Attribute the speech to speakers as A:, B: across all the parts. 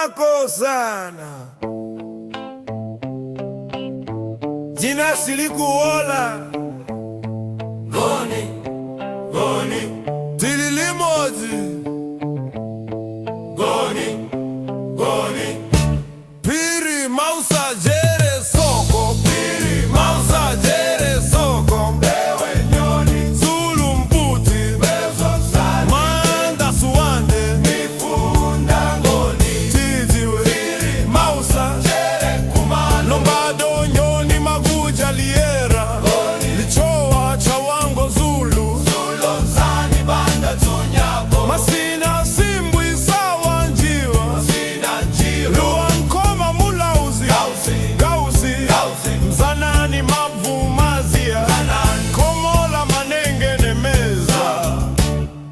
A: Makosana jina silikuola.
B: Ngoni, ngoni.
A: Tili limodzi.
B: Ngoni, ngoni.
A: Phiri, Mausa, Jere, Soko. Phiri, Mausa, Jere, Soko.
B: Mbewe, Nyoni.
A: Zulu, Mputi.
B: Bezosani.
A: Manda, Suwande.
B: Mifunda, Ngoni.
A: Tiziwe.
B: Phiri.
A: Mausa.
B: Jere, Kumalo.
A: Lombado, Nyoni, Maguja, Liera.
B: Ngoni.
A: Lichowa, Chawango, Zulu.
B: Zulu, Nzani, Banda, Tunyako.
A: Masina, Simbwi, Sawa, Njiwa.
B: Sina, Njiwa.
A: Luankoma, Mulauzi.
B: Gausi.
A: Gausi.
B: Gausi.
A: Mzanani, Mavu, Mazia.
B: Mzanani.
A: Komola, Manenge, Nemeza.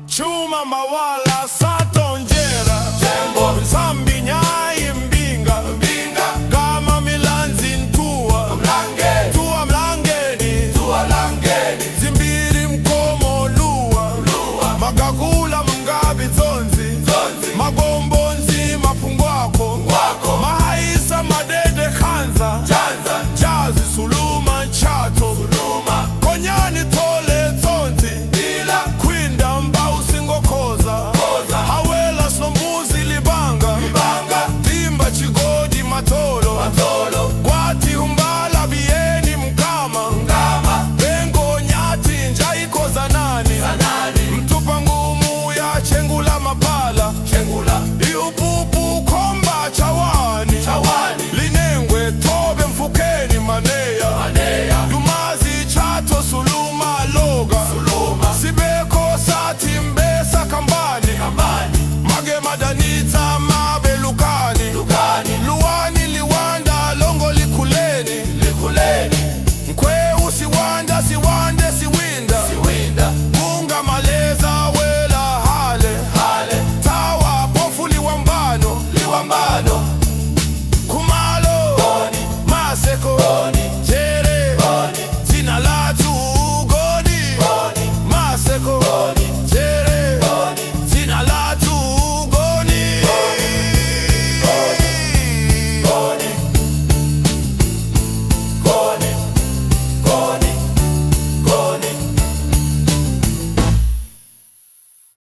A: Chuma, Mawala, Sato, Njera.
B: Tembo.
A: Nsambi, Nyai, Mbinga.
B: Mbinga.
A: Kama, Milanzi, Ntua.
B: Mlange.
A: Tua, Mlangeni.
B: Tua, Langeni.
A: Zimbiri, Mkomo, Lua.
B: Lua.
A: Magagula, Mngabi, Dzonzi.
B: Dzonzi.
A: Magombo, Nzima, Pungwako.
B: Ngwako.
A: Mahaisa, Madede, Khanza.
B: Chanza.
A: Jazi, Suluma, Nchato.
B: Luma.
A: Konyani, Tole, Tsonzi.
B: Ila.
A: Kwinda, Mbausi, Ngokoza.
B: Koza.
A: Hawela, Snombuzi, Libanga.
B: Libanga.
A: Dimba, Chigodi, Matolo.
B: Matolo.
A: Gwati, Umbala, Bieni, Mkama.
B: Ngama.
A: Bengo, Nyati, Njaiko, Zanani.
B: Zanani.
A: Mtupa ngumu ya Chengula, Mapala.
B: Chengula.
A: Iupupu, Komba, Chawani.
B: Chawani.
A: Linengwe, Tobe, Mfukeni, Maneya.
B: Maneya.
A: Dumazi, Chato, Suluma, Loga.
B: Suluma.
A: Sibeko, Sati, Mbesa, Kambani.
B: Kambani.
A: Magema, Dani.